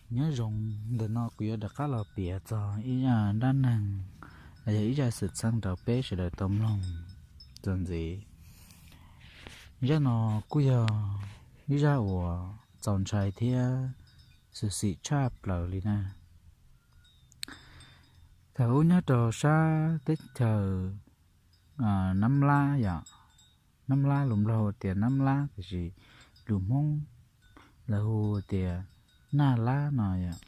Nyob zoo, ntawm no kuv yuav rov qab los piav txog ib zaj dab neeg, los yog ib zaj xwm txheej rau peb sawv daws tau mloog txuas ntxiv. Zaj no kuj yog ib zaj uas txaus ntshai thiab xyuam xim tshaj plaws li na. Thaum ub nyob rau sab teb chaws Nab Lab yom, Nab Lab lus Nplog tias Nab Lab tiam sis lus Hmoob lawv hu tias Naj Lab no yom.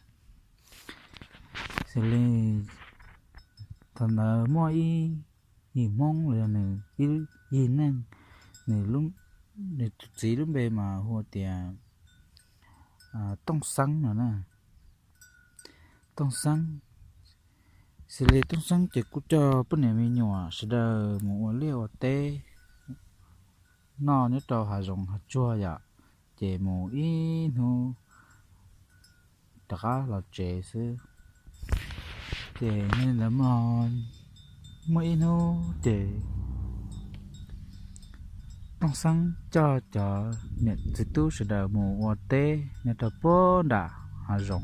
Xws li thaum ntawd muaj ib yim Hmoob los yog nws ib yim neej, nws, nws tus txiv lub npe mas hu tias Tooj Xeeb no na. Tooj Xeeb, xws li Tooj Xeeb ces kuj coj poj niam me nyuam sawv daws mus ua liaj ua teb noj nyob rau hav zoov hav tsuag yom, ces mus ib hnub rov qab los tsev xwb. Ces ntawd muaj ib hnub ces Tooj Xeeb coj cov niam txiv tub sawv daws mus ua teb nyob rau puag nram hav zoov,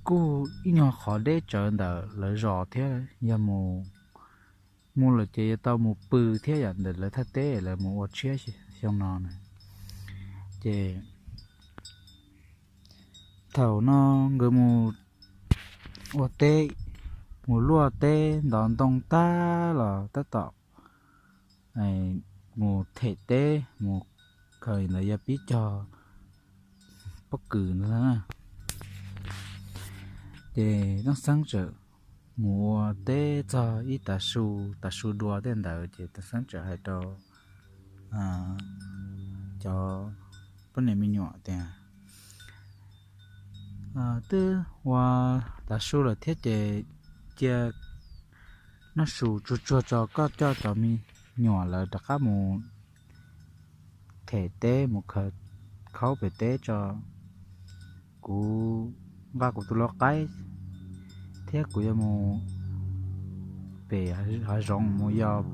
kuj ib nyuag qhov deb tsawv ntawm lawv zos thiab, yog mus, mus lawm ces yuav tau mus pw thiab yom, ntawm lawv thaj teb lawv mus ua tshiab xyoo no na. Ces thaum no nkawd mus ua teb, mus luaj teb ntov ntoo tag los tab tom mus them teb mus khaws ntawd yog pib cog pob kws ntawd na. Ces Tooj Xeeb txawm mus ua teb txog ib tav su, tav su dua tej ntawd ces Tooj Xeeb txawm hais rau cov poj niam me nyuam tias, twb ua tav su lawm thiab ces cia noj su tsuag tsuag tso, koj coj cov me nyuam lawv rov qab mus them teb, mus khaws khaub pem teb tso. Kuv nqa kuv tus lau qaib thiab kuv yuav mus pem hav zoov, mus yos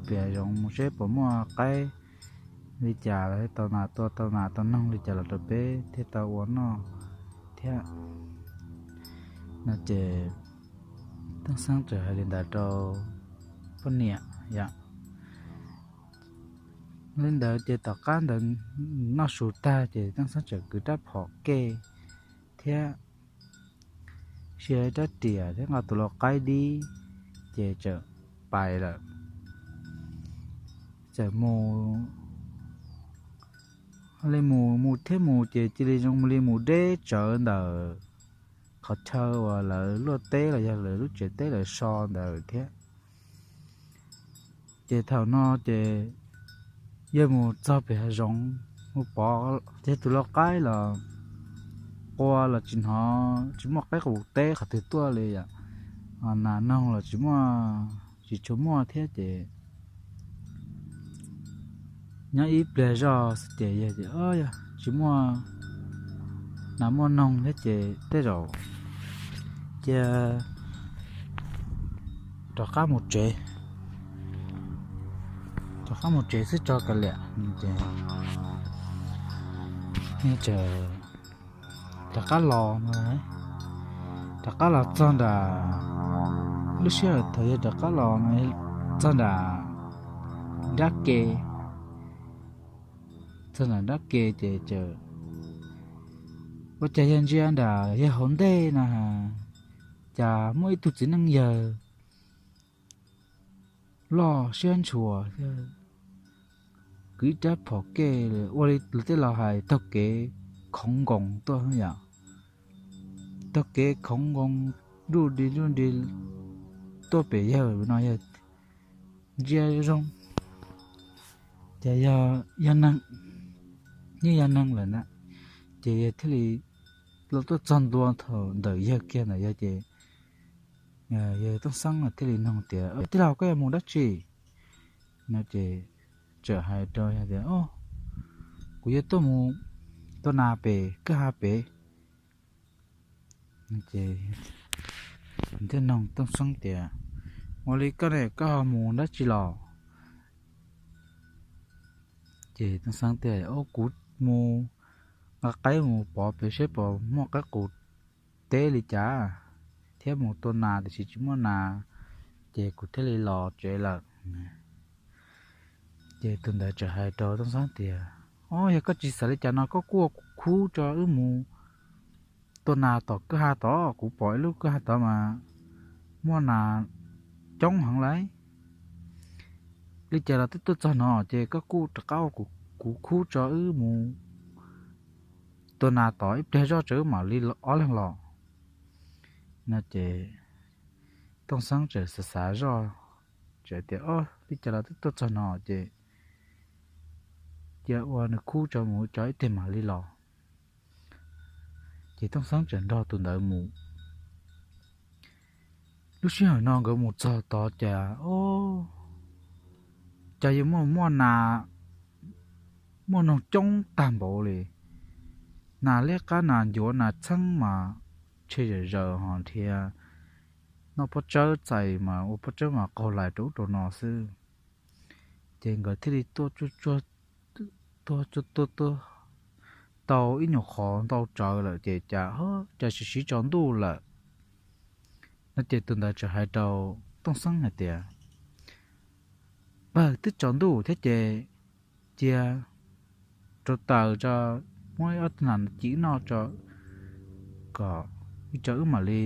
pem hav zoov mus seb puas muaj qaib li cas los tau nas tua, tau nas tau noog li cas los rau peb thiaj tau ua noj thiab. No ces Tooj Xeeb txawm hais li ntawd rau poj niam yom. Li ntawd ces tom qab ntawd noj su tag ces Tooj Xeeb txawm kwv rab phom ke thiab sia rab riam thiab nqa tus lau qaib dib ces txawm pais lawm. Txawm mus li mus mus thiab mus ces cia li zoo li mus deb tsawv ntawm qhov chaw uas lawv luaj teb los yog lawv lub tsev teb lawv so ntawd thiab. Ces thaum no ces yawg mus txog pem hav zoov mus pov, ces tus lau qaib los qua los tsis hnov, tsis muaj qaib qus teb qhov twg tuaj li yom, nas noog los tsis muaj, tsis tshua muaj thiab ces nyob ib pliag zoj ces yawg tias, Yog tsis muaj nas muaj noog thiab ces tej zaum cia rov qab mus tsev, rov qab mus tsev xwb tso kav liam. Ces rov qab los no, rov qab los txog nram, lub sij hawm thaum yawg rov qab los no txog nram nrab ke, txog nram nrab ke ces ua cas yawg ntsia nram yawg hauv ntej na, cas muaj ib tug txiv neej yawg loj siab ntshua, kwv ib rab phom ke, ua li tej laus hais taug kev khoov nkoos tuaj yom, taug kev khoov nkoos nruj di nruj di tuaj pem yawg no, yawg ntsia zoo ces yog neeg, yeej yog neeg lawm na, ces yawg thiaj li los tuaj txog ntua thaum ntawm yawg kiag ntawm yawg ces yawg Tooj Xeeb thiaj li nug tias, Tij laug, koj yuav mus dab tsi? No ces txawm hais rau yawg tias, Kuv yuav tuaj mus tua nas pem kwj ha pem. Ces thiaj nug Tooj Xeeb tias, Ua li koj ne koj ho mus dab tsi los? Ces Tooj Xeeb tias, Kuv mus nqa qaib mus pov pem seb puas muaj qaib qus teb li cas, thiab mus tua nas tiam sis tsis muaj nas, ces kuv thiaj li los tsev lawm. Ces tus ntawd txawm hais rau Tooj Xeeb tias, Au, yog koj tsis xav li cas no koj kuj ua kuv khub tso wb mus tua nas tom kwj ha tod, kuv pom ib lub kwj ha tod mas muaj nas coob heev lawm. Li cas los twb tuaj txog no ces koj kuj rov qab ua kuv khub tso wb mus tua nas tod ib pliag zoj tso wb mam li ob leeg los. No ces Tooj Xeeb txawm xav xav zoj, txawm tias, Au, li cas los twb tuaj txog no ces cia ua nws khub tso mus tso ib pliag mam li los. Ces Tooj Xeeb txawm nrog tus ntawd mus. Lub sij hawm no nkawd mus txog tod cas, o, cas yuav muaj muaj nas, muaj noog coob tag npaum li. Nas liab qab nas ncuav nas txheeb mas tshe zawm zaws ho dhia noj pob tsawb txais mas ua pob tsawb mas qaug lais rau ub rau no xwb. Ces nkawd thiaj li tuaj tuaj tuaj tuaj tau ib nyuag qhov ntau tsawv lawm ces cas, cas siv siv tsaus ntuj lawm. No ces tus ntawd txawm hais rau Tooj Xeeb hais tias, Npawg, twb tsaus ntuj thiab ces cia rau taws tso, muab ob tug nas ci wb noj tso, kom wb tso wb mam li,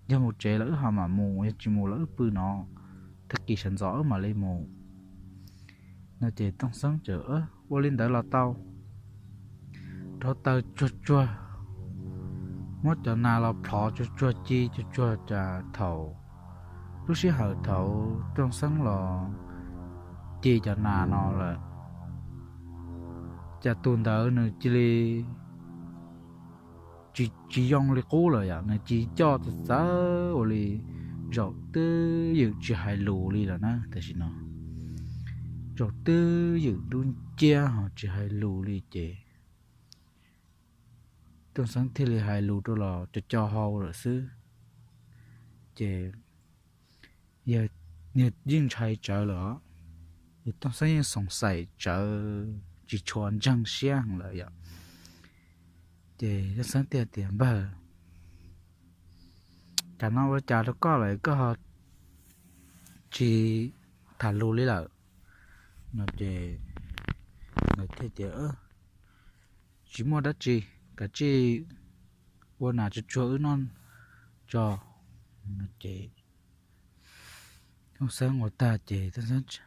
yog mus tsev los wb ho mam mus, yog tsis mus los wb pw no, tag kis sawv ntxov wb mam li mus. No ces Tooj Xeeb txawm, Ua li ntawd los tau. Rau taws tsuag tsuag, muab cov nas los plhov tsuag tsuag ci tsuag tsuag cas thaum lub sij hawm thaum Tooj Xeeb los ci cov nas no lawm, cas tus ntawd nws cia li tsis, tsis yoo li qub lawm yom, nws cia li coj txawv txawv ua li zaum twj ywm tsis hais lus li lawm na. Tam sim no zaum twj ywm dub nciab ho tsis hais lus li ces Tooj Xeeb thiaj li hais lus rau los co co hau lawm xwb. Ces yawg yeej ntshai tsawv lawm os, Tooj Xeeb yeej xoom xaim tsawv tsis tshua ntseeg siab heev lawm yom. Ces Tooj Xeeb thiaj tias, Npawg, cas no ua cas rau koj lawm koj ho tsis tham lus li lawm? No ces nws thiaj tias, Tsis muaj dab tsi, kav tsij ua nas tsuag tsuag wb noj tso. No ces Tooj Xeeb ua tag ces Tooj Xeeb,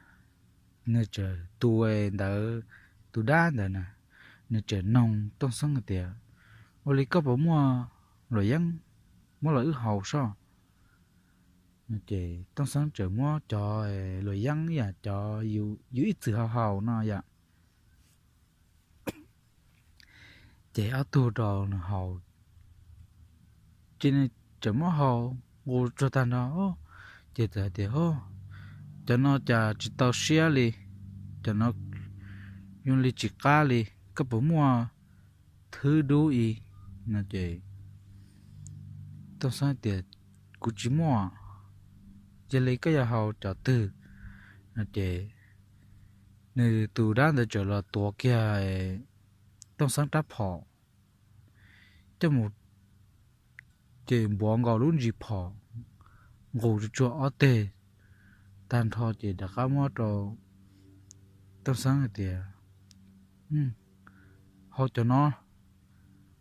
nws txawm, tus ntawd, tus dab ntawd na, nws txawm noog Tooj Xeeb hais tias, Ua li koj puas muaj luam yeeb muab los wb haus soj? No ces Tooj Xeeb txawm muab cov luam yeeb ib yam cov yus ib txwm haus haus no yom, ces ob tug rau nws haus. Ces nws txawm muab haus nqus tsuag tag nrho, ces txawm hais tias, Cov no cas tsis tau siab li, cov no zoo li tsis qab li, koj puas muaj thwb dub i? No ces Tooj Xeeb tias, Kuv tsis muaj, cia li koj yuav haus cov twg? No ces nws tus dab ntawd txawm los tuav kiag Tooj Xeeb rab phom coj mus, ces npuav nkaus lub ntsis phom nqus tsuag tsuag ob teg tag nrho ces rov qab muab rau Tooj Xeeb hais tias, Hau cov no,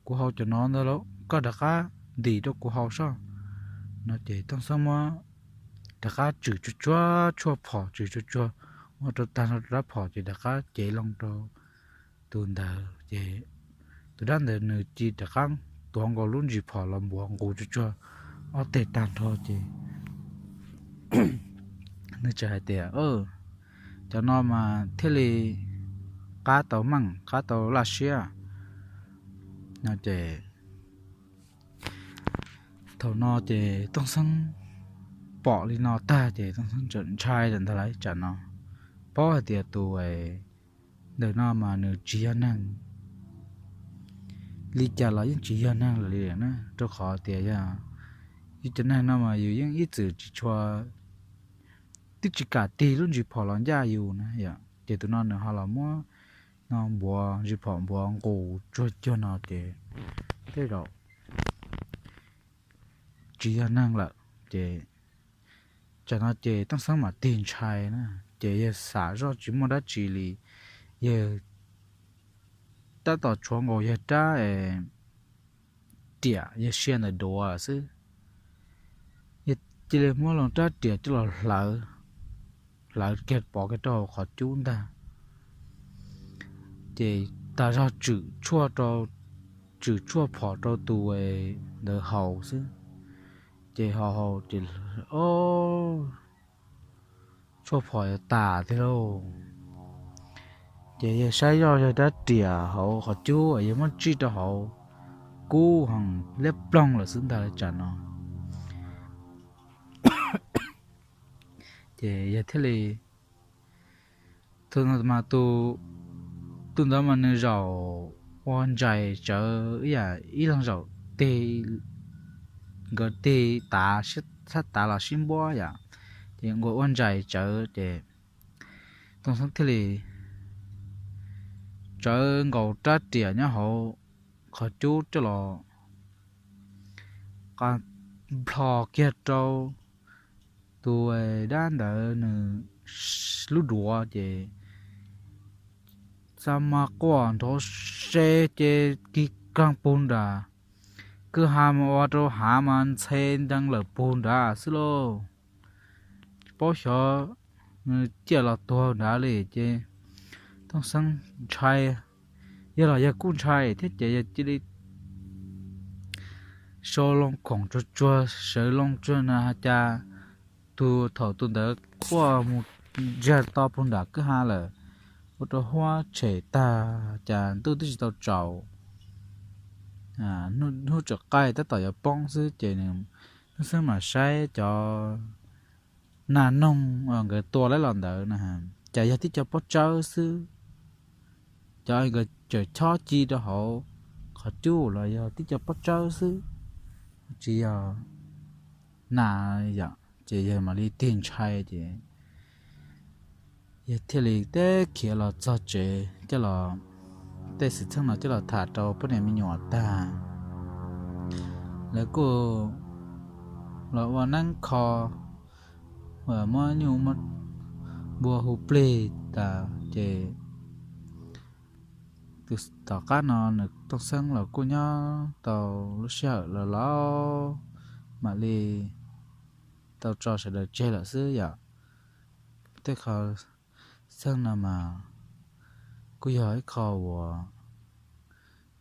kuv haus cov no ntag lauj, koj rov qab ntim rau kuv haus soj. No ces Tooj Xeeb muab rov qab tswm tsuag tsuag tshuaj phom, tswm tsuag tsuag ua rau tag nrho rab phom ces rov qab cev loo rau tus ntawd ces tus dab ntawd nws cia li rov qab tuav nkaus lub ntsis phom los npuav nqus tsuag tsuag ob teg tag nrho ces nws txawm hais tias, Cov no mas thiaj li qab tau meej, qab tau laj siab. No ces thaum no ces Tooj Xeeb pom li no tag ces Tooj Xeeb txawm ntshai lawm ntag lauj. Tsam no paub hais tias tus ntawm no mas nws tsis yog neeg, li cas los yeej tsis yog neeg lawm li na, rau qhov tias yog, yog cov neeg no mas yus yeej ib txwm tsis tshua, twb tsis kam tig lub ntsis phom los ncaj yus na yom. Ces tus no nws ho los muab no npuav ntsis phom npuav nqus tsuag cuag no ces tej zaum tsis yog neeg lawm ces tsam no ces Tooj Xeeb mam tig ntshai na. Ces yawg xav zoj tsis muaj dab tsi li, yawg tab tom tshuav nkaus yawg rab riam yawg sia ntawm duav xwb. Yawg cia li muab loo rab riam coj los hlawv, hlawv kiag pov kiag rau hauv qhov cub ntag. Ces tas zog tswm tshuaj rau, tswm tshuaj phom rau tus ntawd haus xwb. Ces haus haus ces, o, tshuaj phom yuav tas tiag lauj. Ces yawg saib zoj yawg rab riam hauv qhov cub yawg muab tsij rau hauv kub heev liab ploog lawm xwb ntag li tsam no. Ces yawg thiaj li, tus no mas tus, tus ntawd mas nws zaum ua ntsais tsawv ib yam ib leeg zaum tig, nkawd tig tav, sab tav los sib npuab yom, ces nkawd ua ntsais tsawv ces Tooj Xeeb thiaj li tsawv nkaus rab riam nyob hauv qhov cub coj los qa nplho kiag rau tus dab ntawd nws lub duav ces xa mas quaj nrov se ces kig kaag puag nram kwj ha mas ua rau hav mas ntxhe ntees lawm puag nrad xwb lauj. Tsis paub xyov nws ciaj los tuag nrad li ces Tooj Xeeb ntshai, yog los yog kuj ntshai thiab ces yog cia li sau loo khoom tsuag tsuag sawv loo tsuag na has cas tus thaum tus ntawd quaj mus ntsiag to puag nram kwj ha lawm, ua rau huab tshem tag cas ntuj twb tsis tau tsaus, hnub tseem qaij tab tom yuav poob xwb ces nws Tooj Xeeb mam saib cov nas noog nkawd tua laib los ntawd na, cas yog tib co pob tsawb xwb. Cov nkawd tseem chob ci rau hauv qhov cub los yog tib co pob tsawb xwb, tsis yog nas yom, ces yawg mam li tig ntshai ces yawg thiaj li teb khiav los txog tsev coj los, tej xwm txheej no coj los tham rau poj niam me nyuam tag, lawv kuj los ua neeb kho, muab nyuj muab npua hu plig tas ces tom qab no nws Tooj Xeeb los kuj nyob tau lub sij hawm laus laus mam li tau tso sawv daws tseg lawm xwb yom. Tej qho xeeb no mas kuj yog ib qho uas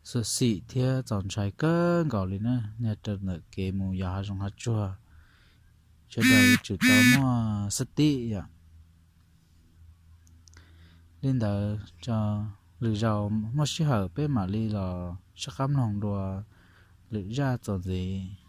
xyuam xim thiab txaus ntshai kawg nkaus li na, nyob rau ntawm kev mus yos hav zoov hav tsuag, sawv daws yuav tsum tau muaj xab tib yom. Li ntawd, lwm zaus muaj sij hawm peb mam li los sab qab mloog dua lwm zaj txuas ntxiv.